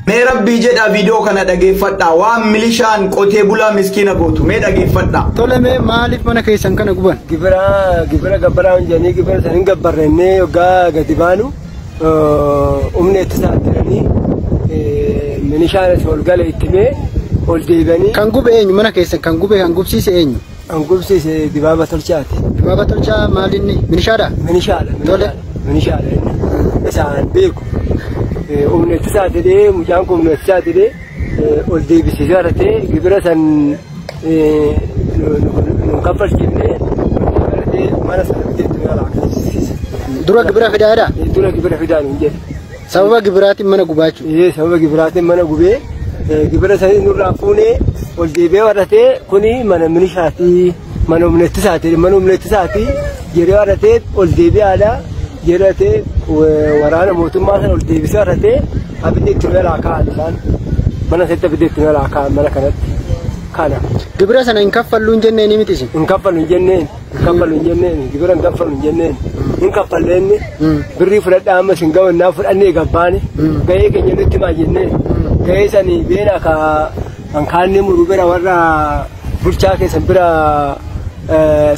Mee rabbii jedhaa viidiyoo kana dhageeffadhaa. Waan milishaan qotee bulaa miskiina gootu mee dhageeffadhaa. Tole, mee maaliif mana keessan kana guban? Gibira gabbaraa jedhanii gibira san hin gabbarrennee yoggaa gadi baanu humna ittisaa jedhanii milishaan ol gale itti mee ol deebi'anii. Kan gube eenyu mana keessan kan gube kan gubsiise eenyu? Kan gubsiise Dibaaba Tolchaati. Dibaaba Tolchaa maalinni milishaadha? Milishaadha. Tole. Milishaadha inni. Isaan beeku. Humna ittisaa jedhee mucaan kun humna ittisaa jedhee ol deebisee haratee gibira san nu kaffalchifnee haratee mana sana biteetti nu alaakasiise. Dura gibira fidaadha? Dura gibira fidaa nuun jedhe. Sababa gibiraatiin mana gubaa jechuudha. Sababa gibiraatiin mana gubee gibira sanii nurraa fuunee ol deebi'ee haratee kuni mana milishaati mana humna ittisaati mana humna ittisaati jedhee haratee ol deebi'aadha. Jedhatee waraana mootummaa sana ol deebisee haratee abiddi itti lolaa kaa'an isaan mana isaatti abiddi itti lolaa kaa'an mana kanatti kana. Gibira sana hin kaffallu hin jenneen miti isin? Hin kaffallu hin jenneen hin kaffallu hin jenneen gibira hin kaffallu hin jenneen hin kaffalleenni birrii fudhadhaa amma isin gawannaa fudhannee gabbaane gahee keenya nutti himaa jenneen gahee sanii beena ka kan kaanni muru bira warra bulchaa keessan bira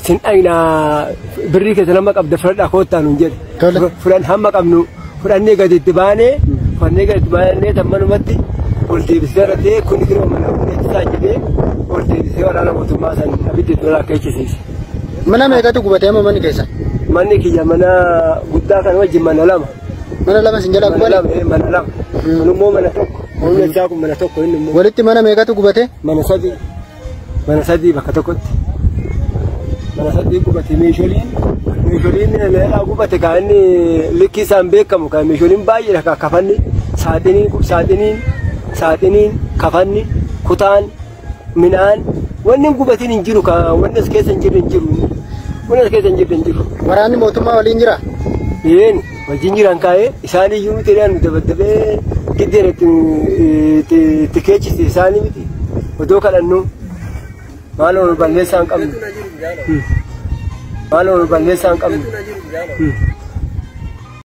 sin dhaynaa birrii keessa nama qabda fudhadhaa koottaa nuun jedhe. Fudhan hamma qabnu fudhannee gadi itti baanee fudhannee gadi itti baanee tammanumatti ol deebisee haratee kun girma mana humna ittisaa jedhee ol deebisee waraana mootummaa san abiddi itti lolaa keechisiise. Mana meeqatu gubatee amma manni keessa? Manni kiyya mana guddaa kana wajjin mana lama. Mana lama sin jalaa gubate? Mana lama. Kun immoo mana tokko. Humna ittisaa kun mana tokko inni immoo. Walitti mana meeqatu gubate? Mana sadii. Mana sadii bakka tokkotti. Mana sadii gubate meesholiin meelaa gubate kan inni likkii isaan beekamu kan meesholiin baay'eedha kan kafanni saaxiniin saaxiniin kafanni kutaan midhaan wanni gubatiin hin jiru kan wanni as keessa hin jirre hin jiru wanni as keessa hin jirre hin jiru. Waraanni mootummaa waliin jira? Een wajjin jiran kaa'ee isaan iyyuu miti nu dabaddabee giddeen itti keechise isaanii miti odoo kadhannu maaloo nu balleessaa hin qabnu. Maaloo nu balleessaa hin qabnu.